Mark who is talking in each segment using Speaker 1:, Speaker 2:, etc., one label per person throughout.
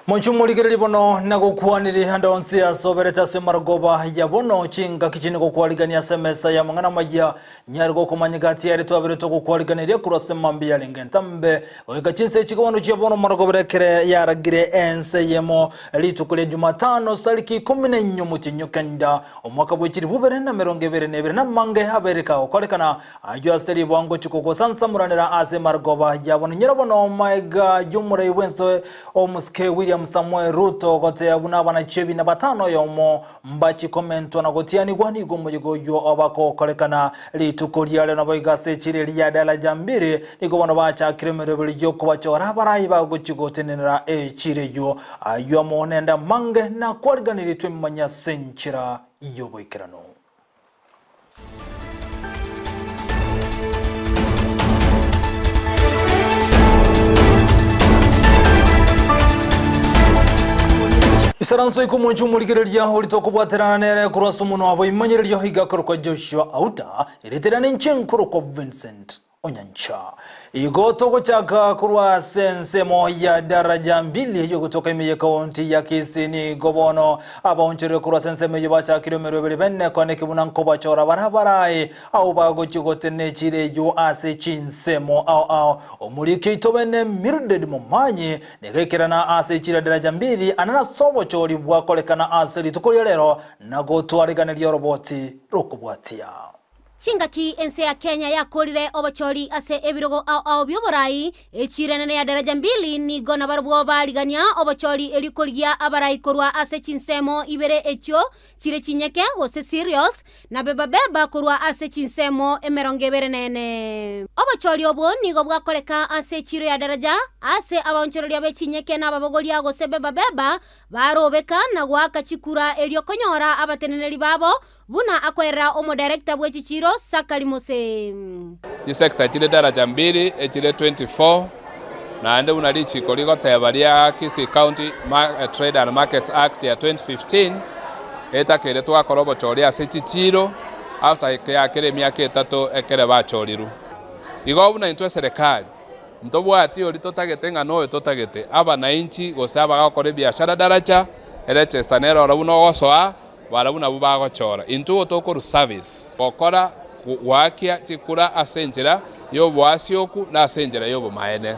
Speaker 1: Monchu morigereria bono nagokwanirie ande onsi ase oberete ase amarogoba ya bono chingaki chinde gokwarigania ase emesa y'amang'ana amaya nyare gokomanya gati yaria twabere togokwariganeria korwa ase mambia yarenge entambe goika chinsa echi bono chia bono marogobera ekere yaragire ense eyemo rituko ria Jumatano sariki ikomi na inye omotienyi kenda omwaka bwe chilifu bibere na emerongo ebere na ebere namange abere kagokorekana Ayio ase riboa ngochia kogosansamoranera ase marogoba yabo. Ninyore bono magega y'omorai bw'ense omosike William Samoei Ruto goteeba buna abanachi ebina batano oyomo mbachie komentwa na gotianigwa nigo omoyega oyio obakokorekana rituko riaria naboigo ase echira eria ya daraja mbiri nigo bono bachakire emeroberi y'okobachora abarai bagochia gotenenera echira eyio. Ayio amo nende amange nakwariganirie twemanye ase enchera y'oboikeranu. Isaranso ikomoncha omorigereria orite okobwaterana nere korwa ase omonwa abo imanyererio iga akorokwa Joshua Auta, erieta riane inche nkorokwa Vincent. Onyancha. Igo togochaka korwa ase ensemo ya daraja mbili ey'ogotoka ime y'ekaunti ya Kisii nigo bono abaonchoreri korwa ase ensemo eyio bachakire emeroberi bene kone ki buna nkobachora baria barae abwo bagochia gotenena echira eyio ase chinsemo ao ao. Omoriki oito bene Mildred Momanyi nigo aikerana ase echira daraja mbili ane nase obochori bwakorekana ase rituko ria rero na gotwariganeria oroboti rokobwatia.
Speaker 2: Chingaki ense ya Kenya yakorire obochori ase ebirogo ao ao bi'oborai, echiira enene ya Daraja Mbili nigo nabarobwo barigania obochori erio korigia abarai korwa ase chinsemo ibere echio chire chinyeke gose cereals na beba-beba korwa ase chinsemo 24. Obochori obwo nigo bwakoreka ase echiiro ya Daraja ase abaonchoreria be chinyeke na ababogoria gose beba-beba barobeka na goaka chikura erio konyora abateneneri babo Buna akoerera omodirector bwe chichiiro Sakari Mose.
Speaker 3: Chisector chire daraja mbili echire 24 naende buna richiko rigoteba ria Kisii County Trade and Markets Act ya 2015 etakeire twakora obochori ase chichiiro after yakera emiaka etato ekere bachorirwe. Igo buna intwe eserekari ntobwati oria totagete ng'a noyo totagete, abanainchi gose abagokora ebiashara daraja eregister nere oro buna ogosoa Barabwo nabwo bagochora intwe gotokorwa service, gokora goakia chikura ase enchera y'oboasioku na ase enchera y'obomaene.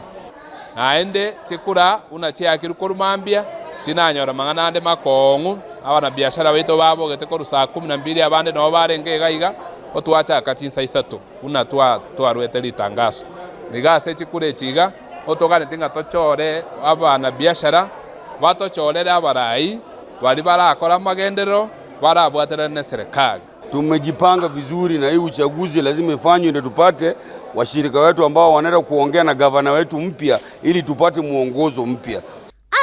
Speaker 3: Naende chikura buna chiakirwe korwa mambia, chinanyora mang'ana ande makong'u, abanabiashara baito babogete korwa saa kumi na mbili abande nabo barenge iga iga, otwachaka chinsa isato buna twarwete ritangaso. Iga ase chikura echi iga, otoganeti ng'a tochore abanabiashara, batochorere abarai, Baria barakore amagenderero barabwaterane neserekari.
Speaker 4: Tumejipanga vizuri na hii uchaguzi lazima ifanywe ndio tupate washirika wetu ambao wanaenda kuongea na gavana wetu mpya ili tupate mwongozo mpya.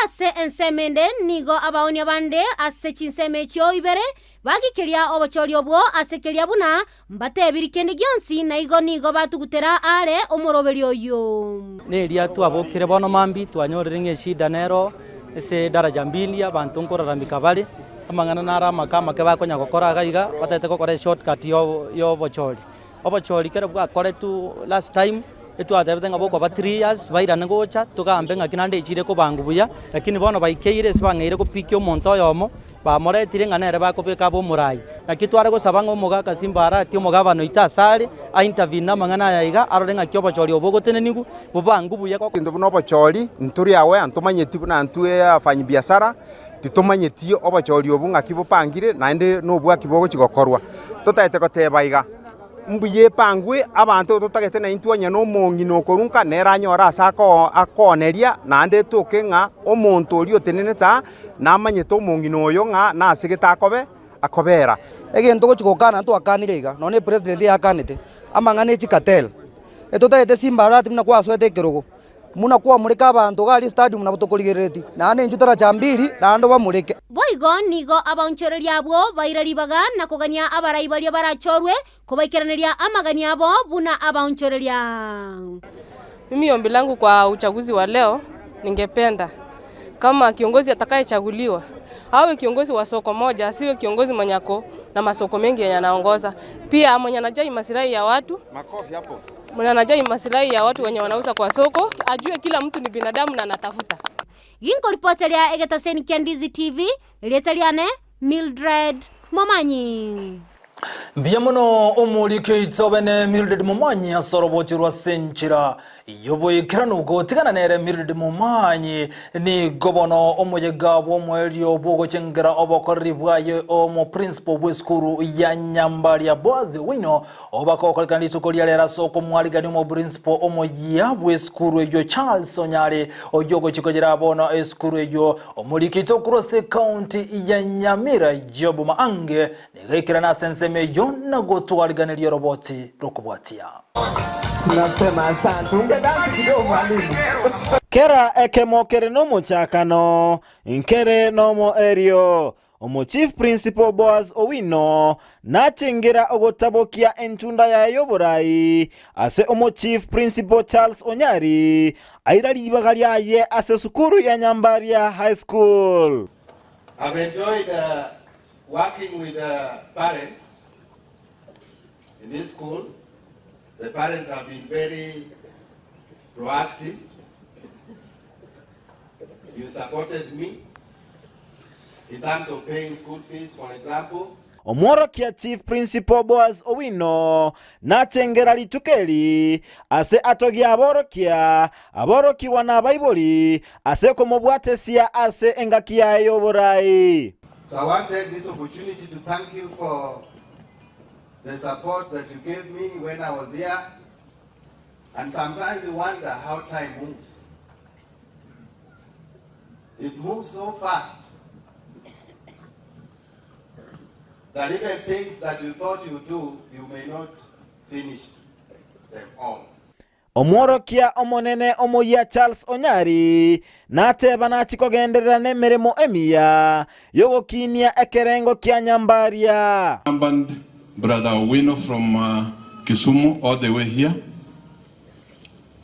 Speaker 2: Ase ensemo ende nigo abaonia bande ase chinsemo echio ibere bagikeria obochori obwo ase keria buna mbatebiri kende gionsi, na igo nigo batugutera aare omoroberio oyio.
Speaker 5: Neria twabokire bono mambia twanyorire ng'a eshida nero ase daraja mbili abanto nkoraramika bare, amang'ana naro amake amake bakonya gokora iga iga, batagete gokora eshortcut ya obochori. Obochori ekero bwakoretwe last time, etwatebete ng'a bokoba 3 years bairane gocha, togambe ng'aki naende echire kobangwa buya, lakini bono baikeire ase bang'eire gopikia omonto oyomo, Bamoretire ng'a nere bakobeka abe omoraai. Naki tware gosaba ng'a omogaka Simba Arati, omogabana oito asare, a-intervene namang'ana aya iga, arore ng'aki obochori obo bogotenenigwa, bobangwe buya.
Speaker 6: Intwe buna obochori, ntori aware, ntomanyeti buna intwe abafanyibiasara, titomanyeti obochori obwo ng'aki bopangire, naende nobwaki bogochia gokorwa. Totagete goteba iga, mbuya epangwe, abanto totagete naintwe onye na omong'ina okorwa nka, nere anyore ase ako akooneria, naende etoke ng'a omonto oria otenenete aa, Namanyete omong'ina oyo ng'a nasegete akobe akobera.
Speaker 7: Egento ogochia gokana ntwakanire iga, nonya ne president yakanete, amang'ana e chicartel. Etotagete simba alert buna kwasoete ekerogo, buna kwamoreka abanto iga aria estadium nabo tokorigerereti, naende intwe taracha mbiri naende obamoreke.
Speaker 2: Boigo nigo abaonchoreria abwo baira ribaga na kogania abarai baria barachorwe kobaikeraneria amagani abo buna abaonchoreria.
Speaker 8: Mimi ombi langu kwa uchaguzi wa leo ningependa kama kiongozi atakayechaguliwa awe kiongozi wa soko moja, asiwe kiongozi mwenye ako na masoko mengi yenye anaongoza. Pia mwenye anajali masilahi ya watu,
Speaker 6: Makofi hapo.
Speaker 8: mwenye anajali masilahi ya watu wenye wanauza kwa soko, ajue kila mtu ni binadamu na anatafuta.
Speaker 2: Ginkoripoteria egetaseni kia Ndizi TV, erieta riane Mildred Momanyi.
Speaker 1: Mbuya mono omoriki oito bene Mildred Momanyi ase oroboti rwa Senchera y'oboikeranu gotigana nere Mildred Momanyi nigo bono omoyega bw'omoerio bw'ogochengera obokoreri bwaye omoprincipo bw'esukuru ya Nyambaria Boaz Owino Obakokorekana rituko ria rero ase okomwarigania omoprincipo omoyia bw'esukuru eyio Charles Onyari, oyio ogochia konyera bono esukuru eyio. Omorikito okorwa ase ekaunti ya Nyamira Job Maange nigo aikerana ase ensemo eyio na gotwariganeria oroboti rokobwatia.
Speaker 9: Tunasema asante. Ungedansi kidogo mwalimu.
Speaker 10: Kera ekemo kere nomochakano, nkere nomoerio. Omo Chief Principal Boaz Owino nachengera ogotabokia entunda yaye y'oborai ase omo Chief Principal Charles Onyari aira ribaga riaye ase sukuru ya Nyambaria High School.
Speaker 11: I've enjoyed uh, working with the parents in this school. The parents have been very proactive. You supported me in terms of paying school fees, for example.
Speaker 10: Omworokia Chief Principal Boaz Owino nachengera rituko eri ase atogia aborokia, aborokigwa na abaibori ase okomobwatesia ase engaki yaye y'oborai.
Speaker 11: So I want to take this opportunity to thank you for the support that you gave me when I was here. And sometimes you wonder how time moves. It moves so fast that even things that you thought you do, you may not finish them all.
Speaker 10: Omworokia omonene omoyia Charles Onyari nateba nachie kogenderera nemeremo emiya yogokinia ekerengo kia Nyambaria.
Speaker 12: Accompanied Brother Owino from uh, Kisumu all the way here.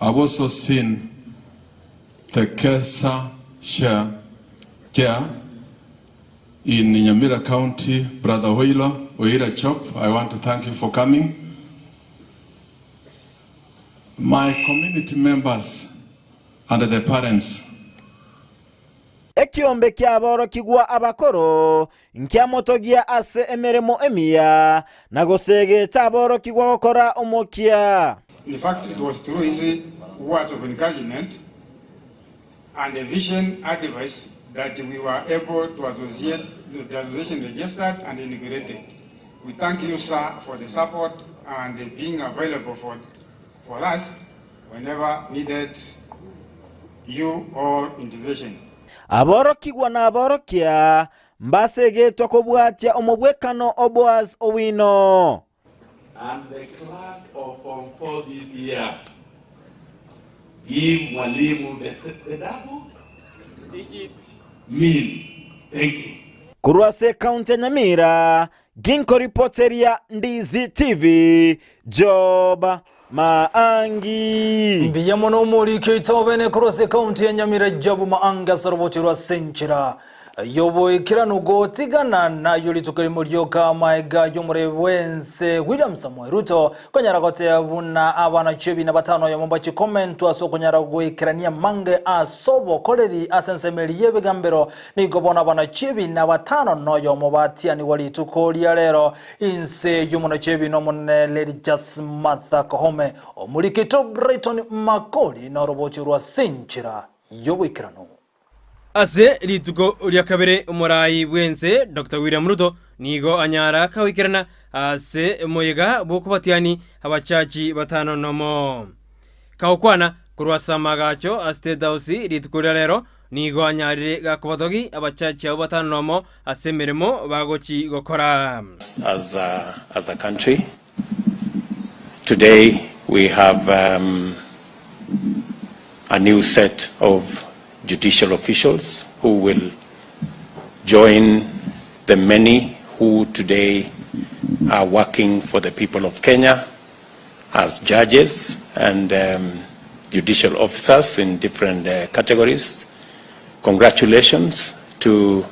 Speaker 12: I've also seen the Kesa share chair in Nyamira County, Brother Oilo, Oira Chop. I want to thank you for coming. My community members and the parents.
Speaker 10: Ekiombe ki'aborokigwa abakoro nkiamotogia ase emeremo emiya, na gosegeta aborokigwa gokora omokia.
Speaker 13: In fact, it was through his words of encouragement and a vision advice that we were able to associate the association registered and integrated. We thank you, sir, for the support and being available for, for us whenever needed you all intervention.
Speaker 10: Aborokigwa na aborokia mbasegetwe kobwatia omobwekano o Boaz Owino.
Speaker 14: And the class of Form 4 this year give Mwalimu the, the double digit mean. Thank you.
Speaker 10: Korwa ase ekaunti ya Nyamira, ginkoripoteria Ndizi TV, Job Maangi.
Speaker 1: Mbuya mono omoriki oito obene korwa ase ekaunti ya Nyamira Job Maangi ase orobochi rwa Senchera y'oboikeranu gotigana nayo rituko erimo rioka amaega y'omorebe bw'ense William Samoei Ruto konyara goteba buna abana chiebina batano oyomo mbachi komentwa ase okonyara goikerania amange ase obokoreri ase ensemo eria y'ebigambero Nigo bono abana chi'ebiina batano noyomo batianigwa rituko ria rero inse y'omonwa chi'ebiina omonene Lady Martha Koome, omorikito Brighton Makori na orobocho rwa Sinchira y'oboikeranu.
Speaker 15: Ase rituko ria kabere omorai bw'ense Doctor William Ruto nigo anyara kagoikerana ase omoyega bw'okobatiani abachachi batano nomo. Kagokwana korwa ase amagacho a State House rituko ria rero Nigo anyarire gakobatogi abachachi abwo batano nomo ase emeremo bagochi gokora.
Speaker 16: As a, as a country today we have um, a new set of judicial officials who will join the many who today are working for the people of Kenya as judges and um, judicial officers in different uh, categories. Congratulations to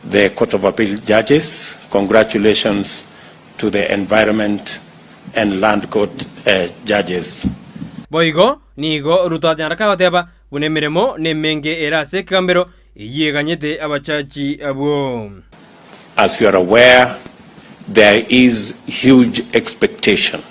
Speaker 16: the Court of Appeal judges. Congratulations to the Environment and Land Court uh, judges.
Speaker 15: Boigo nigo Ruto anyara kagoteba. buna emeremo nemenge ere ase ekegambero eyio eganyete abachachi abwo.
Speaker 16: As you are aware, there is huge expectation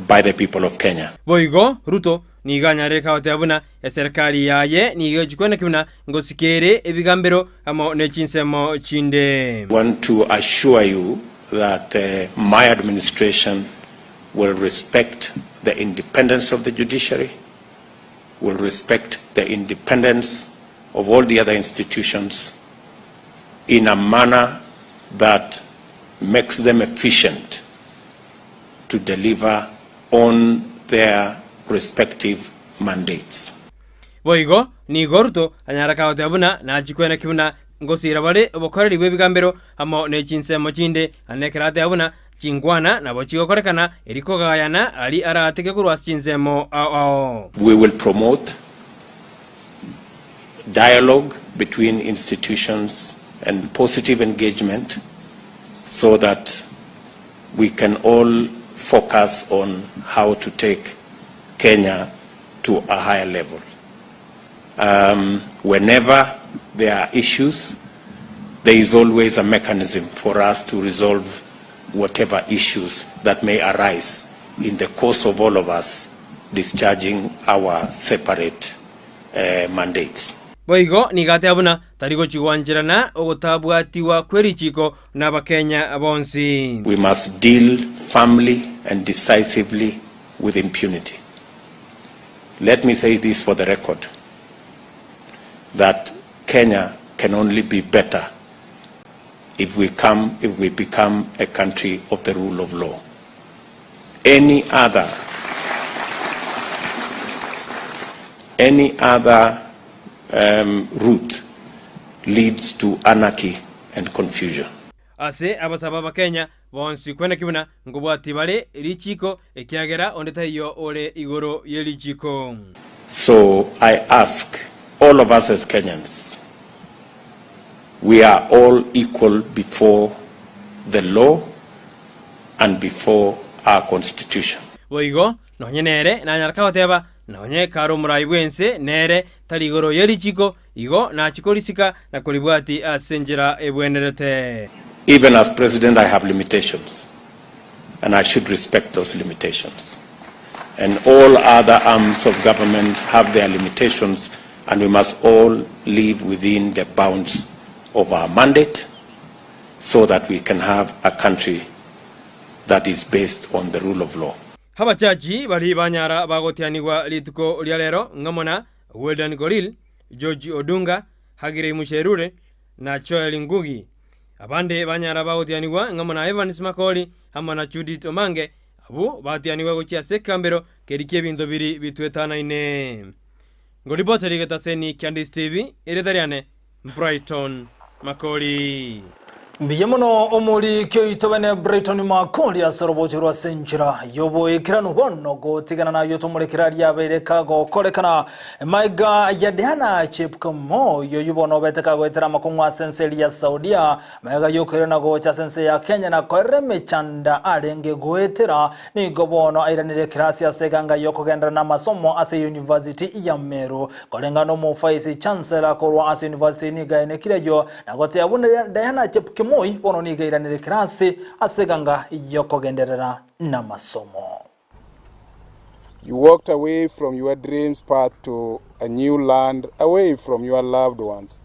Speaker 16: by the people of Kenya.
Speaker 15: Boigo Ruto nigo anyarire goteba buna eserekari yaye nigo egochia buna ngosika ere ebigambero amo ne chinsemo chinde.
Speaker 16: Want to assure you that my administration will respect the independence of the judiciary, will respect the independence of all the other institutions in a manner that makes them efficient to deliver on their respective mandates.
Speaker 15: Boigo nigo Ruto anyara kagoteba buna nachikweneki buna ngosira bare obokoreri bw'ebigambero amo ne chinsemo chinde, naende ekero ateba buna chinkwana nabo chigokorekana eri kogayana aria arateke korwa ase chinsemo ao ao.
Speaker 16: We will promote dialogue between institutions and positive engagement so that we can all focus on how to take Kenya to a higher level. Whenever there are issues, there is always a mechanism for us to resolve whatever issues that may arise in the course of all of us discharging our separate mandates.
Speaker 15: Boigo nigo ateba buna tari gochia gwancherana ogotabwatigwa kwe richiko n'Abakenya bonsi.
Speaker 16: We must deal firmly and decisively with impunity. Let me say this for the record, that Kenya can only be better if we become a country of the rule of law. Any other route leads to anarchy and confusion.
Speaker 15: Ase abasaba Abakenya bonsi kweneki buna nkobwati bare richiko ekiagera onde taiyo ore igoro ye richiko.
Speaker 16: So I ask all of us as Kenyans, we are all equal before the law and before our constitution.
Speaker 15: Boigo nonye nere nanyara kagoteba nonye kare omorai bw'ense nere tari igoro ye richiko igo nachikorisika na koribwati ase enchera ebwenerete.
Speaker 16: Even as president, I have limitations, and I should respect those limitations. And all other arms of government have their limitations, and we must all live within the bounds of our mandate so that we can have a country that is based on the rule of law.
Speaker 15: Abachachi baria banyara bagotianigwa rituko ria rero ng'amo na Weldon Korir, George Odunga, Hagirei Musherure na Joel Ngugi. Abande banyara bagotianigwa ng'amo na Evans Makori amo na Judith Omange abwo batianigwa gochia ase ekambero keria ki'ebinto biri bitwetanaine. Ngoripoteri getaseni kia Ndisi TV, erieta riane Brighton Makori.
Speaker 1: Mbuya mono omoriki oito bene Brighton Makori ase orobocho rwa ase enchera y'oboikeranu bono gotigana nayo tomorekere aria abeire kagokorekana maiga ya Diana Chepkemoi oyio bono obete kagoetera amakong'u ase ense eria ya Saudia maiga yokoirana gocha ase ense ya Kenya na koerera emechanda arenge goetera nigo bono airanire ekerasi ase eganga yokogenderera na amasomo ase University ya Meru Koreng'ana omofaisi chancellor korwa ase university nigo aenekire ayio na goteba buna Diana Chepkemoi bono nigo airanire ekerasi ase eganga yokogenderera namasomo.
Speaker 13: You walked away from your dreams path to a new land, away from your loved ones,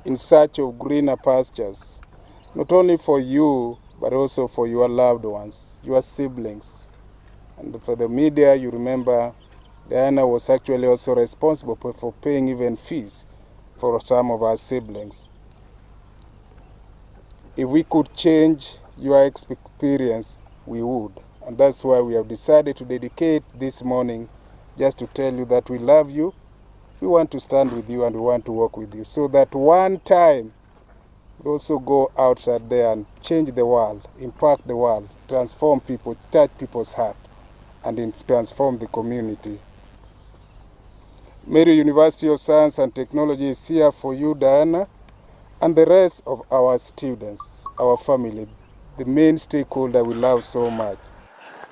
Speaker 13: in search of greener pastures, not only for you, but also for your loved ones, your siblings. And for the media, you remember Diana was actually also responsible for paying even fees for some of our siblings. If we could change your experience, we would. And that's why we have decided to dedicate this morning just to tell you that we love you, we want to stand with you, and we want to work with you, so that one time we also go outside there and change the world, impact the world, transform people, touch people's heart, and transform the community. Meru University of Science and Technology is here for you, Diana, and the rest of our students, our family, the main stakeholder we love so much.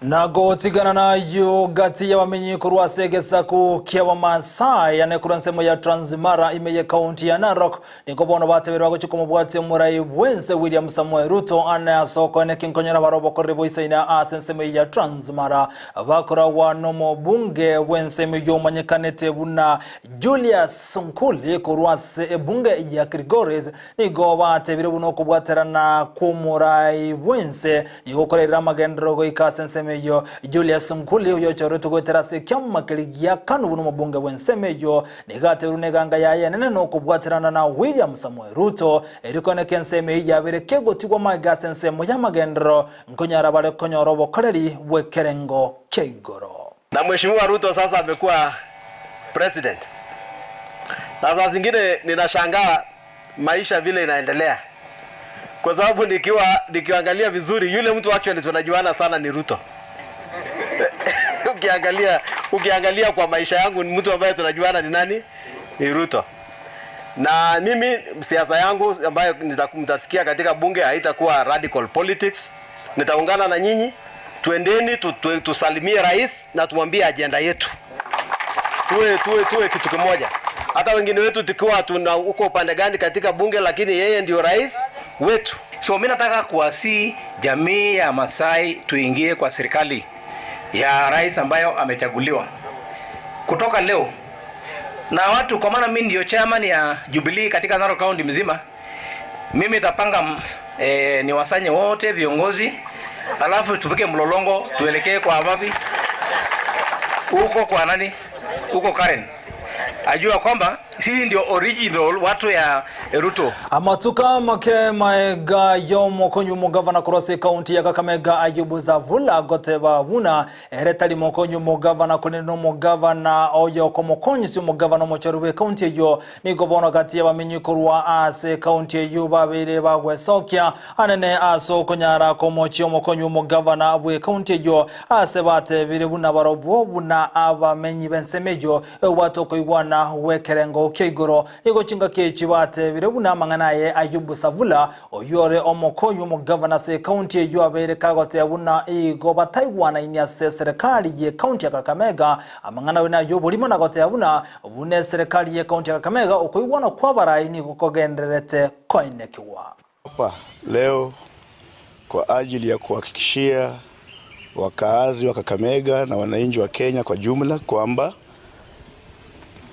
Speaker 1: Na gotigana nayio gati y'abamenyi korwa ase egesaku ki'Abamasai, ane korwa ensemo ya Transmara ime y'ekaunti ya Narok, nigo bono bateberwe bagochia komobwatia omorai bw'ense William Samoei Ruto ane ase okoeneki nkonyora bare obokoreri boisaine ase ensemo eyio ya Transmara bakoragwa nomobunge bw'ensemo eyio omanyekanete buna Julius Nkuli korwa ase ebunge ya Kilgoris. Nigo batebire buna okobwaterana kw'omorai bw'ense nigo gokorerire amagenderero goika ase ensemo eyio. Julius Nkuli oyochoretwe goetera ase ekiama keria gia Kanu buna omobunge bw'ensemo eyio nigo atebirwe neganga yaye enene nokobwaterana na William Samoei Ruto erio koeneka ensemo eyio yabeire kegotigwa magega ase ensemo y'amagenderero nkonyara bare konyora obokoreri bw'ekerengo kia igoro.
Speaker 17: Na Mheshimiwa Ruto sasa amekuwa president. Na saa zingine ninashangaa maisha vile inaendelea, kwa sababu nikiwa nikiangalia vizuri yule mtu actually tunajuana sana ni Ruto. Ukiangalia, ukiangalia kwa maisha yangu ni mtu ambaye tunajuana ni nani? Ni Ruto. Na mimi siasa yangu ambayo mtasikia katika bunge haitakuwa radical politics. Nitaungana na nyinyi, tuendeni tu, tu, tusalimie rais na tumwambie ajenda yetu, tuwe tuwe tuwe kitu kimoja. Hata wengine wetu tukiwa tuna uko upande gani katika bunge, lakini yeye ndio rais wetu.
Speaker 18: So mimi nataka kuwasihi jamii ya Masai tuingie kwa serikali ya rais ambayo amechaguliwa kutoka leo na watu, kwa maana mimi ndio chairman ya Jubilee katika Narok County mzima. Mimi nitapanga ni wasanye wote viongozi, alafu tupike mlolongo tuelekee kwa wapi huko, kwa nani huko Karen, ajua kwamba sisi ndio original watu ya Ruto.
Speaker 1: Amatuka make maega y'omokonyi omogavana korwa ase ekaunti ya Kakamega Ayubu Savula goteba buna ere tari mokonyi omogavana korende na omogavana oyo okomokonyisia omogavana omochori bw'ekaunti eyio nigo bono gati y'abamenyi korwa ase ekaunti eyio babeire bagwesokia anene ase okonyara komochia omokonyi omogavana bw'ekaunti eyio ase batebire buna barobwo buna abamenyi b'ensemo eyio ebwate okoigwana gw'ekerengo kia igoro nigo chingaki echi batebire buna amang'ana aye Ayubu Savula oyio ore omokonyi omogavana ase ekaunti eyio abeire kagoteba buna igo bataigwanaini ase serikali y'ekaunti ya Kakamega amang'ana aye nayo oborimo na goteba buna buna eserikali y'ekaunti ya Kakamega okoigwana kw'abarai nigo kogendererete koenekiwa.
Speaker 19: Hapa leo kwa ajili ya kuhakikishia wakaazi wa Kakamega na wananchi wa Kenya kwa jumla kwamba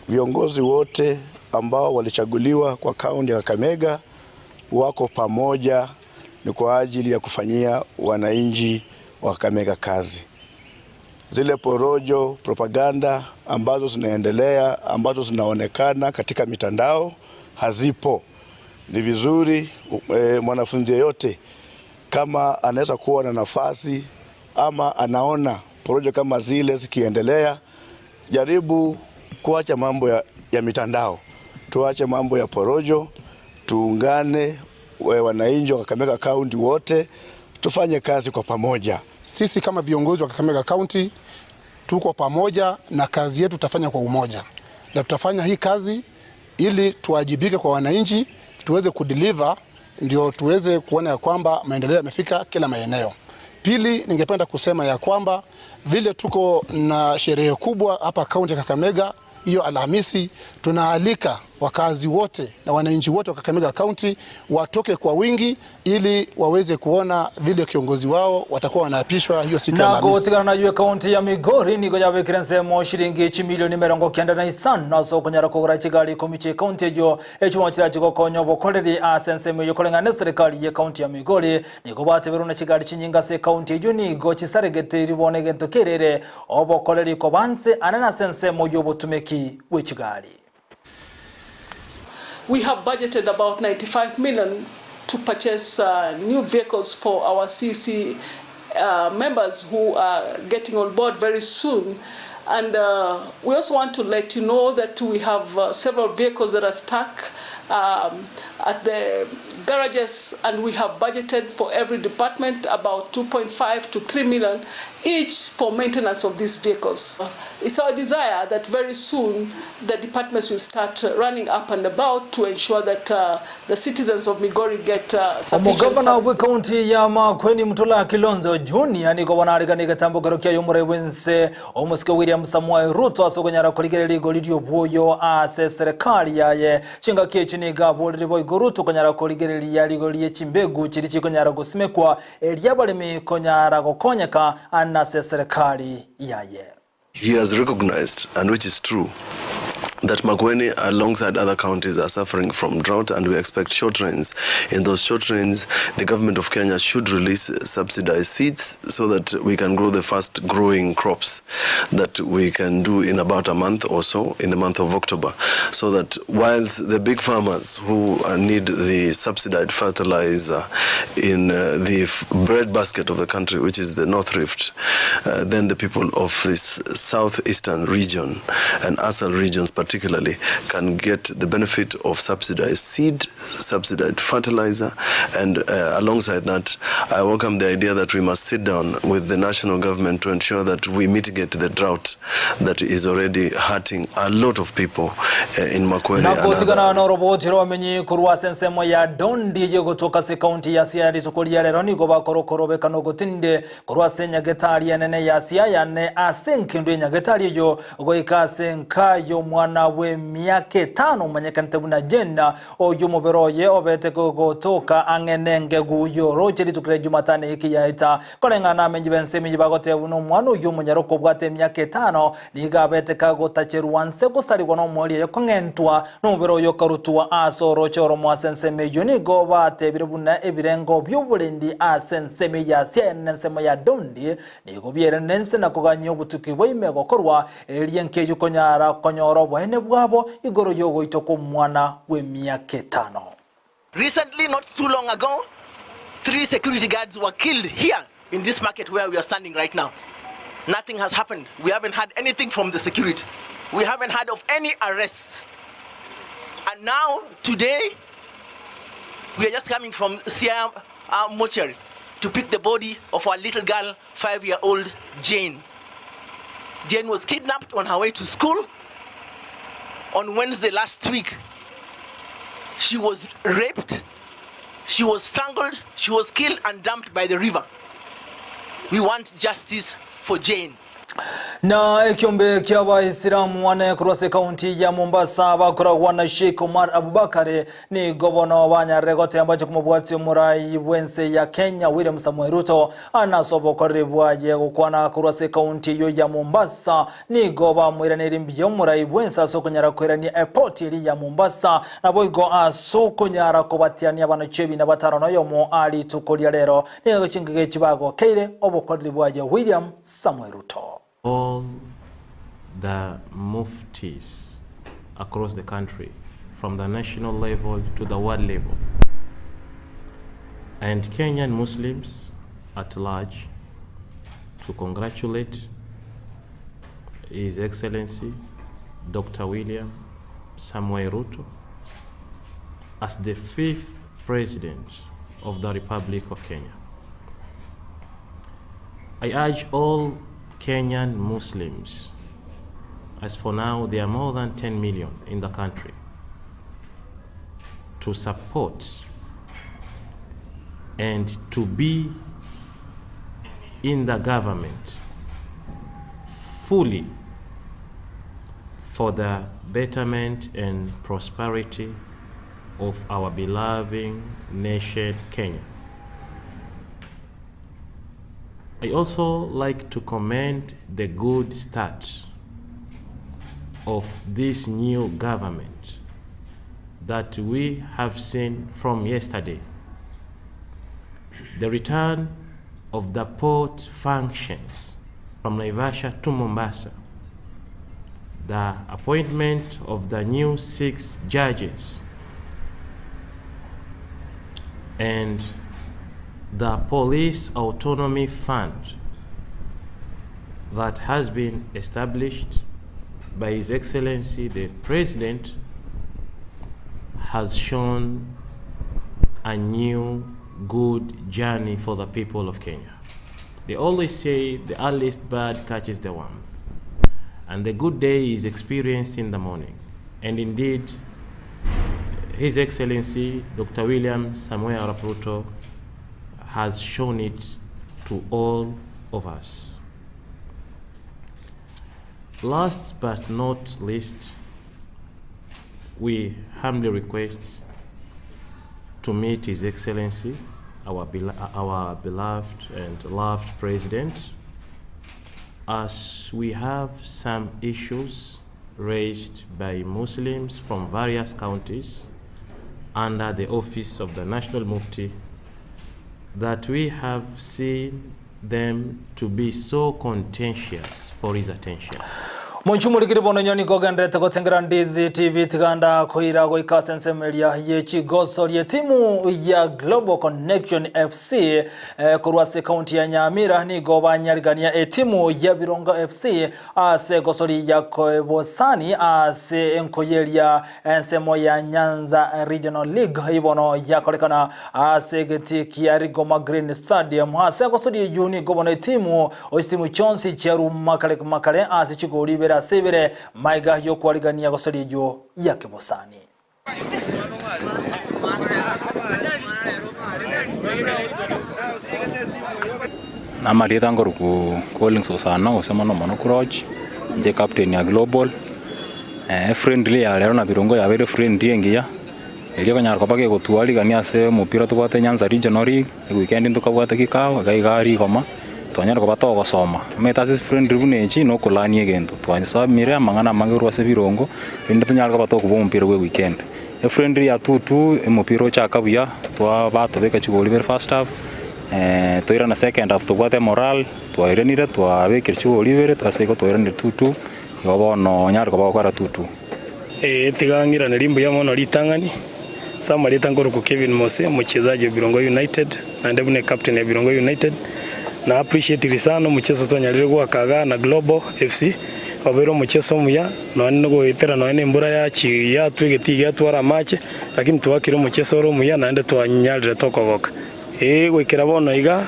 Speaker 19: viongozi wote ambao walichaguliwa kwa kaunti ya Kakamega wako pamoja, ni kwa ajili ya kufanyia wananchi wa Kakamega kazi. Zile porojo, propaganda ambazo zinaendelea, ambazo zinaonekana katika mitandao hazipo. Ni vizuri mwanafunzi yeyote kama anaweza kuwa na nafasi ama anaona porojo kama zile zikiendelea, jaribu kuacha mambo ya mitandao, tuache mambo ya porojo, tuungane wananchi wa Kakamega County wote tufanye kazi kwa pamoja.
Speaker 20: Sisi kama viongozi wa Kakamega County tuko pamoja na kazi yetu tutafanya kwa umoja, na tutafanya hii kazi ili tuwajibike kwa wananchi, tuweze kudeliver, ndio tuweze kuona ya kwamba maendeleo yamefika kila maeneo. Pili, ningependa kusema ya kwamba vile tuko na sherehe kubwa hapa kaunti ya Kakamega hiyo Alhamisi, tunaalika wakazi wote na wananchi wote wa Kakamega County watoke kwa wingi ili waweze kuona vile kiongozi wao watakuwa wanaapishwa hiyo siku ya
Speaker 1: na
Speaker 20: Alhamisi.
Speaker 1: gotigana nayo ekaunti ya Migori nigo yabekire ensemo shilingi chimilioni 95 ase okonyara kogora chigari ikomi chia ekaunti eyo echimo chiria chigokonya obokoreri ase ensemo eyo koreng'ana na eserikali ya ekaunti ya Migori nigo bateberwe na chigari chinyinga ase ekaunti eyo nigo chisaregete ribono egento kerere obokoreri kobanse ane ase ensemo y'obotumeki bwa chigari.
Speaker 21: We have budgeted about 95 million to purchase new vehicles for our CC members who are getting on board very soon. And uh, we also want to let you know that we have uh, several vehicles that are stuck um, at the garages, and we have budgeted for every department about 2.5 to 3 million each for maintenance of these vehicles. It's our desire that very soon the departments will start running up and about to ensure that uh, the citizens of Migori get uh, sufficient
Speaker 1: Omogavana
Speaker 21: services.
Speaker 1: bw'ekaunti ya Makueni Mutula Kilonzo Junior nigo bono ariganie egetambokero kiaye omorei bw'ense omosike William Samoei Ruto ase okonyara korigereria rigori ri'obwoyo ase eserekari yaye. Chingaki echi nigo aborire boigo Ruto konyara korigereria rigori rie chimbegu chiria chikonyara gosimekwa erio abaremi konyara gokonyeka nase eserekari yaye.
Speaker 3: He has recognized, and which is true, that Makueni alongside other counties are suffering from drought and we expect short rains. In those short rains, the government of Kenya should release subsidized seeds so that we can grow the fast growing crops that we can do in about a month or so, in the month of October, so that whilst the big farmers who need the subsidized fertilizer in the bread basket of the country, which is the North Rift, then the people of this southeastern region and ASAL regions particularly can get the benefit of subsidized seed, subsidized fertilizer, and alongside that, I welcome the idea that we must sit down with the national government to ensure that we mitigate the drought that is already hurting a lot of people in Makueni and other
Speaker 1: Nagotigana noroboti rw'abamenyi korwa ase ensemo ya Dondi eye gotoka ase ekaunti ya Siaya rituko ria rero nigo bakora okorobekana ogotinde korwa ase enyagetari enene ya Siaya ne ase engendu y'enyagetari eyo goika ase enka y'omwana bw'emiaka etano omanyekanete buna Jane oyo omobere oye obete gotoka ang'e na engegu y'oroche rituko ria Jumatano eke yaeta koreng'ana na amenyi b'ense emenyi bagoteba buna omwana oyo omonyaroka obwate emiaka etano nigo abete kagotacherwa nse gosarigwa na omoerio oye kong'entwa na omobere oye okarutwa ase oroche oromo ase ensemo eyio nigo batebire buna ebirengo bi'oborendi ase ensemo eye ya Siaya na ensemo ya Dondi nigo bierende nse na koganyia obotuki bwa ime gokorwa erio enka eyio konyara konyora oboene bwabo igoro y'ogoitwa kw'omwana bw'emiaka etano.
Speaker 22: Recently, not too long ago, three security guards were killed here in this market where we are standing right now. Nothing has happened. We haven't had anything from the security. We haven't heard of any arrests. And now, today, we are just coming from Siaya mortuary to pick the body of our little girl, 5-year-old Jane. Jane was kidnapped on her way to school on Wednesday last week. She was raped, she was strangled, she was killed and dumped by the river. We want justice for Jane.
Speaker 1: Na ekiombe kia abaisilamu ane korwa ase ekaunti ya Mombasa bakoragwa na Sheikh Omar Abubakar nigo bono banyarire goteba mbache komobwatia omorai bw'ense ya Kenya William Samoei Ruto anase obokoreri bwaye gokwana korwa ase ekaunti eyio ya Mombasa nigo bamoiraneiri mbuya omorai bw'ense ase okonyara koirania epoti eria ya Mombasa naboigo ase okonyara kobatiania abanachi ebina batano na oyomo aa rituko ria rero nigo chingaki echi bagokeire obokoreri bwaye William Samoei Ruto.
Speaker 23: All the muftis across the country, from the national level to the world level, and Kenyan Muslims at large, to congratulate His Excellency Dr. William Samoei Ruto as the 5th President of the Republic of Kenya. I urge all Kenyan Muslims, as for now there are more than 10 million in the country, to support and to be in the government fully for the betterment and prosperity of our beloved nation, Kenya. I also like to commend the good start of this new government that we have seen from yesterday. The return of the port functions from Naivasha to Mombasa, the appointment of the new 6 judges, and the Police Autonomy Fund that has been established by His Excellency the President has shown a new good journey for the people of Kenya. They always say the earliest bird catches the warmth, and the good day is experienced in the morning. And indeed, His Excellency Dr. William Samoei Arap Ruto has shown it to all of us. Last but not least, we humbly request to meet His Excellency, our, our beloved and loved President, as we have some issues raised by Muslims from various counties under the office of the National Mufti that we have seen them to be so contentious for his attention.
Speaker 1: Monchu morikiri bono nyoni kogenderete gotengera Ndizi TV tiganda koira goika ase ensemo eria ye chigoso rie timu ya Global Connection FC eh, korwa ase county ya Nyamira nigo banyarigania etimu ya Birongo FC ase egosori ya Koebosani ase enkoyeria ensemo ya Nyanza Regional League ibono yakorekana ase egetii kia Rigoma Green Stadium. Ase egosori eyio nigo bono etimu chitimu chionsi chiaruma kare makare ase chigori ibere ase ibere maiga y'okwarigania egosori eyio ya Kebosani.
Speaker 4: Namarieta nkoruku Collins Osano gose mono mono Kuroch, inche captain ya Global, friendly ya rero na Birongo yabeire friendly engiya, erio ekonyara koba kegotwarigania ase omopira tobwate Nyanza Regional League, eweekend ntokabwate kikao, iga iga rigoma, twanyara koba togosoma. Omanyete ase friendly buna echi na okolania egento, twasomire amang'ana amange korwa ase Birongo, rende tonyare koba tokoba omopira bwa eweekend. Efriendly ya 2-2 omopira ochaka buya, twabatobeka chigori ibere first half, Toirana second half tobwate morale, twairanire twabekire chigori ibere ase igo twairanire 2-2, igo bono onyare koba gokora 2-2.
Speaker 5: Ee, tiga ng'iranerie mbuya mono ritang'ani ase amarieta nkorokwa Kevin Mose, omochezaji o Birongo United, naende buna ecaptain ya Birongo United. Na appreciatiri sana omocheso twanyarire goaka igaa na Global FC, obeire omocheso omuya, nonya nogoetera nonya na embura yachi yatwa egetii giatwara amache, lakini twakire omocheso ore omuya naende twanyarire tokogoka. Ee, goikera bono iga,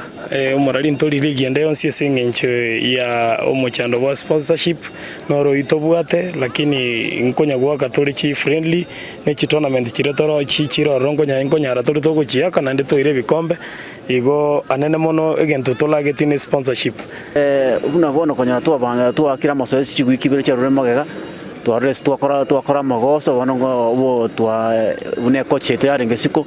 Speaker 5: omorari ntori ligi ende yonsi ase engencho ya omochando bwa sponsorship, noro oyio tobwate, lakini nkonya goaka tore chi friendly, ne chi tournament chiria toro chi chire ororo nkonya nkonyara tore togochiaka naende toire ebikombe, igo anene mono egento tolageti ne sponsorship.
Speaker 7: Buna bono konyora twabanga twaakire amasoesi chiwiki ibere chiarure magega, twarure ase twakora twakora amagoso bono ngo obo twa buna ekocha yaito yarenge isiko.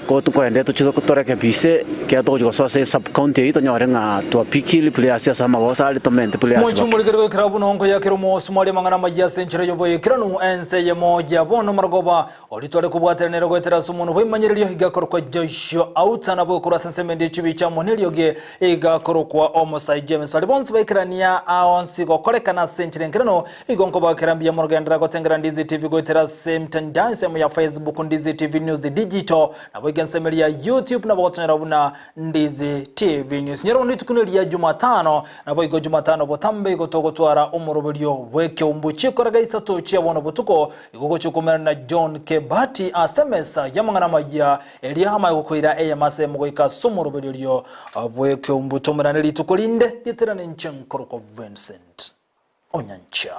Speaker 7: Ko tokoenda toche torekebise ekero togochia gosoa ase esub county eyio tonyore ng'a twapikiri players ase amagoso aria tomente players
Speaker 1: Mochie
Speaker 7: bake.
Speaker 1: omorikeri goikera buna onko ya kera omosumari amang'ana amayia ase enchera y'oboikeranu, ense eyemo ya bono marogoba, oria tware kobwateranera goetera ase omonwa bw'ebimanyererio, igakorokwa Joshua Auta, nabo korwa ase ensemo ende y'echibicha amo neriogi igakorokwa Omosai James. Baria bonsi baikerania aa onsi gokorekana ase enchera enkeranu, Igo nkobakera mbuya mogenderera gotengera Ndizi TV goetera ase emtandao ensemo ya Facebook Ndizi TV News Digital naboigo ensemo eria ya YouTube nabo gotonyora buna Ndizi TV News. Nyora bono rituko neria Jumatano naboigo Jumatano botambe igo togotwara omoroberio bw'ekeumbu chikoraga isato chia bono botuko igo gochia komerana na John Kebati ase emesa y'amang'ana amaya eria amaye gokoira eyemo ase eyemo goika ase omoroberio orio bw'ekeumbu tomerane rituko rinde rieterane inche nkorokwa Vincent. Onyancha.